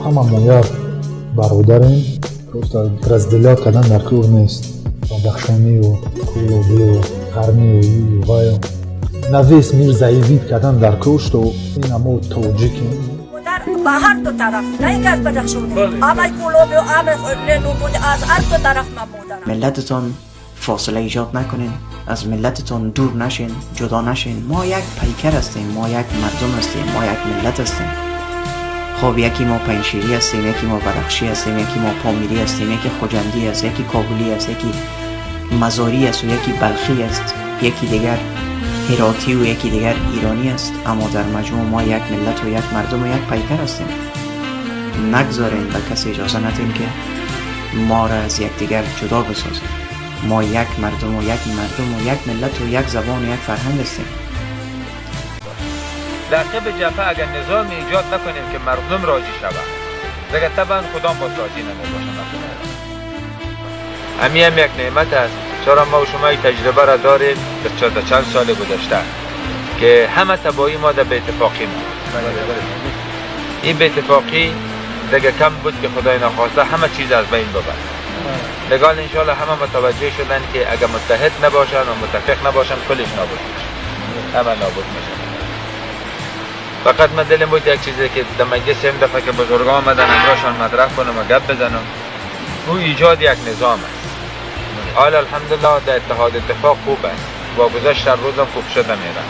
ҳама мо як бародарем. Просто разделять кардан дар кор нест. Бадахшонию, Кӯлобию, Ғармию, ваю. На весь мир заявить кардан дар кор, что ина мо тоҷикем. Ба ҳар ду тараф, на инки аз Бадахшон, ҳамаи Кӯлобию, ҳамаи Ленобод, аз ҳар ду тараф ман модарам. ملتتان فاصله ایجاد نکنین، از ملتتان دور نشین، جدا نشین. ما یک پیکر هستیم، ما یک مردم هستیم، ما یک ملت هستیم. خب یکی ما پنجشیری هستیم، یکی ما بدخشی هستیم، یکی ما پامیری هستیم، یکی خجندی است، یکی کابلی است، یکی مزاری است و یکی بلخی است، یکی دیگر هراتی و یکی دیگر ایرانی است. اما در مجموع ما یک ملت و یک مردم و یک پیکر هستیم. نگذاریم، به کسی اجازه ندیم که ما را از یکدیگر جدا بسازیم. ما یک مردم و یک مردم و یک ملت و یک زبان و یک فرهنگ هستیم. در قب جبهه اگر نظام ایجاد نکنیم که مردم راضی شوند، دیگه طبعا خدا باز راضی نمی باشه. همی هم یک نعمت است. چرا ما و شما این تجربه را داریم در چند سال گذشته که همه تباهی ما در بی اتفاقی ما. این بی اتفاقی دیگه کم بود که خدای نخواسته همه چیز از بین ببرد. لگال انشالله همه متوجه شدن که اگر متحد نباشن و متفق نباشن، کلش نابود میشه، همه نابود میشه. فقط من دلم بود یک چیزی که در مجلس هم دفعه که بزرگا آمدن امراشان مطرح کنم و گپ بزنم، او ایجاد یک نظام است. حالا الحمدلله در اتحاد اتفاق خوب است، با گذشت روزم خوب شده میره.